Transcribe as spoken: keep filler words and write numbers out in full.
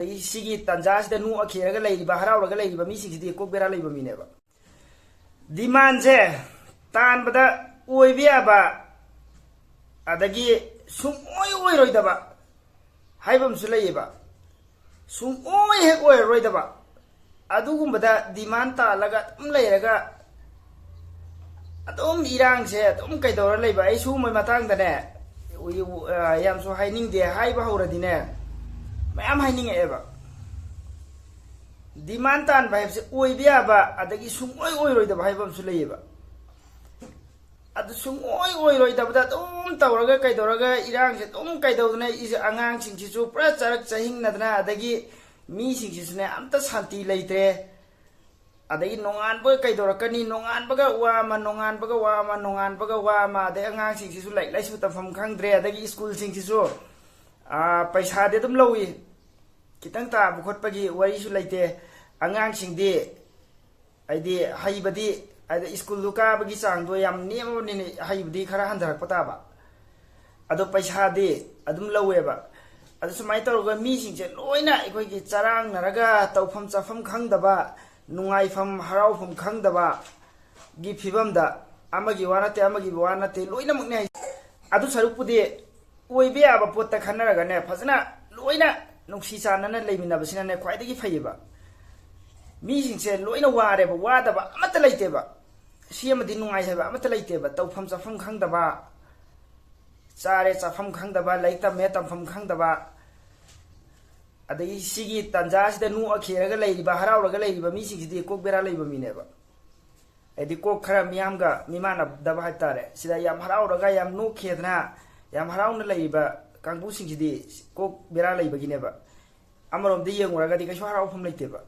ꯑꯗꯒꯤ ꯁꯤꯒꯤ ꯇꯥꯟꯖꯥꯁꯤꯗ ꯅꯣꯛꯑ ꯈꯦꯔꯒ ꯂꯩꯔꯤꯕ, ꯍꯔꯥꯎꯔꯒ ꯂꯩꯔꯤꯕ ꯃꯤꯁꯤꯡꯁꯤꯗꯤ ꯀꯣꯛ ꯕꯦꯔꯥ ꯂꯩꯕ ꯃꯤꯅꯦꯕ꯫ ꯗꯤꯃꯥꯟꯁꯦ ꯇꯥꯟꯕꯗ ꯑꯣꯏꯕ ꯌꯥꯕ ꯑꯗꯒꯤ ꯁꯨꯡꯑꯣꯏ ꯑꯣꯏꯔꯣꯏꯗꯕ ꯍꯥꯏꯕ ꯑꯃꯁꯨ ꯂꯩꯌꯦꯕ꯫ ꯁꯨꯡꯑꯣꯏ ꯍꯦꯛ ꯑꯣꯏꯔꯔꯣꯏꯗꯕ꯫ ꯑꯗꯨꯒꯨꯝꯕꯗ ꯗꯤꯃꯥꯟ ꯇꯥꯜꯂꯒ ꯑꯗꯨꯝ ꯂꯩꯔꯒ ꯑꯗꯨꯝ ꯏꯔꯥꯡꯁꯦ ꯑꯗꯨꯝ ꯀꯩꯗꯧꯔ ꯂꯩꯕ꯫ ꯑꯩ ꯁꯤꯒꯨꯝꯕꯩ ꯃꯇꯥꯡꯗꯅꯦ, ꯎ-, ꯎ-, ꯑ, ꯌꯥꯝꯁꯨ ꯍꯥꯏꯅꯤꯡꯗꯦ, ꯍꯥꯏꯕ ꯍꯧꯔꯗꯤꯅꯦ ꯃꯌꯥꯝ ꯍꯥꯏꯅꯤꯡꯉꯛꯑꯦꯕ꯫ ꯗꯤꯃꯥꯟ ꯇꯥꯟꯕ ꯍꯥꯏꯕꯁꯦ ꯑꯣꯏꯕ ꯌꯥꯕ ꯑꯗꯒꯤ ꯁꯨꯡꯑꯣꯏ ꯑꯣꯏꯔꯣꯏꯗꯕ ꯍꯥꯏꯕ ꯑꯃꯁꯨ ꯂꯩꯌꯦꯕ꯫ ꯑꯗꯨ ꯁꯨꯡꯑꯣꯏ ꯑꯣꯏꯔꯣꯏꯗꯕꯗ ꯑꯗꯨꯝ ꯇꯧꯔꯒ ꯀꯩꯗꯧꯔꯒ ꯏꯔꯥꯡꯁꯦ ꯑꯗꯨꯝ ꯀꯩꯗꯧꯗꯅ ꯏ-, ꯑꯉꯥꯡꯁꯤꯡꯁꯤꯁꯨ ꯄꯨꯔꯥ ꯆꯔꯛ ꯆꯍꯤꯡꯅꯗꯅ, ꯑꯗꯒꯤ ꯃꯤꯁꯤꯡꯁꯤꯁꯨꯅꯦ ꯑꯝꯇ ꯁꯥꯟꯇꯤ ꯂꯩꯇ꯭ꯔꯦ꯫ ꯑꯗꯒꯤ ꯅꯣꯡꯉꯥꯟꯕꯒ ꯀꯩꯗꯧꯔꯛꯀꯅꯤ, ꯅꯣꯡꯉꯥꯟꯕꯒ ꯋꯥ ꯑꯃ, ꯅꯣꯡꯉꯥꯟꯕꯒ ꯋꯥ ꯑꯃ, ꯅꯣꯡꯉꯥꯟꯕꯒ ꯋꯥ ꯑꯃ, ꯑꯗꯩ ꯑꯉꯥꯡꯁꯤꯡꯁꯤꯁꯨ ꯂꯥꯏꯔꯤꯛ ꯂꯥꯏꯁꯨ ꯇꯝꯐꯝ ꯈꯪꯗ꯭ꯔꯦ, ꯑꯗꯒꯤ ꯁ꯭ꯀꯨꯜꯁꯤꯡꯁꯤꯁꯨ, ꯑꯥ, ꯄꯩꯁꯥꯗꯤ ꯑꯗꯨꯝ ꯂꯧꯏ꯫ ꯈꯤꯇꯪ ꯇꯥꯕ ꯈꯣꯠꯄꯒꯤ ꯋꯥꯔꯤꯁꯨ ꯂꯩꯇꯦ꯫ ꯑꯉꯥꯡꯁꯤꯡꯗꯤ ꯍꯥꯏꯗꯤ ꯍꯩꯕꯗꯤ, ꯍꯥꯏꯗꯤ ꯁ꯭ꯀꯨꯜꯗꯨ ꯀꯥꯕꯒꯤ ꯆꯥꯡꯗꯣ ꯌꯥꯝ ꯅꯦꯝꯃꯕꯅꯤꯅ ꯍꯩꯕꯗꯤ ꯈꯔ ꯍꯟꯊꯔꯛꯄ ꯇꯥꯕ꯫ ꯑꯗꯣ ꯄꯩꯁꯥꯗꯤ ꯑꯗꯨꯝ ꯂꯧꯋꯦꯕ꯫ ꯑꯗꯨ ꯁꯨꯃꯥꯏꯅ ꯇꯧꯔꯒ ꯃꯤꯁꯤꯡꯁꯦ ꯂꯣꯏꯅ ꯑꯩꯈꯣꯏꯒꯤ ꯆꯔꯥꯡꯅꯔꯒ ꯇꯧꯐꯝ ꯆꯥꯐꯝ ꯈꯪꯗꯕ, ꯅꯨꯡꯉꯥꯏꯐꯝ ꯍꯔꯥꯎꯐꯝ ꯈꯪꯗꯕꯒꯤ ꯐꯤꯕꯝꯗ, ꯑꯃꯒꯤ ꯋꯥ ꯅꯠꯇꯦ, ꯑꯃꯒꯤ ꯋꯥ ꯅꯠꯇꯦ, ꯂꯣꯏꯅꯃꯛꯅꯦ ꯍꯥꯏ꯫ ꯑꯗꯨ ꯁꯔꯨꯛꯄꯨꯗꯤ ꯑꯣꯏꯕ ꯌꯥꯕ ꯄꯣꯠꯇ ꯈꯟꯅꯔꯒꯅꯦ, ꯐꯖꯅ ꯂꯣꯏꯅ ꯅꯨꯡꯁꯤ ꯆꯥꯟꯅꯅ ꯂꯩꯃꯤꯟꯅꯕꯁꯤꯅꯅꯦ ꯈ꯭ꯋꯥꯏꯗꯒꯤ ꯐꯩꯌꯦꯕ꯫ ꯃꯤꯁꯤꯡꯁꯦ ꯂꯣꯏꯅ ꯋꯥꯔꯦꯕ, ꯋꯥꯗꯕ ꯑꯃꯠꯇ ꯂꯩꯇꯦꯕ꯫ ꯁꯤ ꯑꯃꯗꯤ ꯅꯨꯡꯉꯥꯏ ꯍꯥꯏꯕ ꯑꯃꯠꯇ ꯂꯩꯇꯦꯕ꯫ ꯇꯧꯐꯝ ꯆꯥꯐꯝ ꯈꯪꯗꯕ, ꯆꯥꯔꯦ ꯆꯥꯐꯝ ꯈꯪꯗꯕ, ꯂꯥꯏꯔꯤꯛ ꯇꯝꯃꯦ ꯇꯝꯐꯝ ꯈꯪꯗꯕ, ꯑꯗꯒꯤ ꯁꯤꯒꯤ ꯇꯥꯟꯖꯥꯁꯤꯗ ꯅꯣꯛꯑ ꯈꯦꯔꯒ ꯂꯩꯔꯤꯕ, ꯍꯔꯥꯎꯔꯒ ꯂꯩꯔꯤꯕ ꯃꯤꯁꯤꯡꯁꯤꯗꯤ ꯀꯣꯛ ꯕꯦꯔꯥ ꯂꯩꯕ ꯃꯤꯅꯦꯕ꯫ ꯍꯥꯏꯗꯤ ꯀꯣꯛ ꯈꯔ ꯃꯤꯌꯥꯝꯒ ꯃꯤꯃꯥꯟꯅꯗꯕ ꯍꯥꯏꯕ ꯇꯥꯔꯦ꯫ ꯁꯤꯗ ꯌꯥꯝ ꯍꯔꯥꯎꯔꯒ ꯌꯥꯝ ꯅꯣꯛꯈꯤꯗꯅ ꯌꯥꯝ ꯍꯔꯥꯎꯅ ꯂꯩꯔꯤꯕ ꯀꯥꯡꯕꯨꯁꯤꯡꯁꯤꯗꯤ ꯀꯣꯛ ꯕꯦꯔꯥ ꯂꯩꯕꯒꯤꯅꯦꯕ꯫ ꯑꯃꯔꯣꯝꯗ ꯌꯦꯡꯉꯨꯔꯒꯗꯤ ꯀꯩꯁꯨ ꯍꯔꯥꯎꯐꯝ ꯂꯩꯇꯦꯕ꯫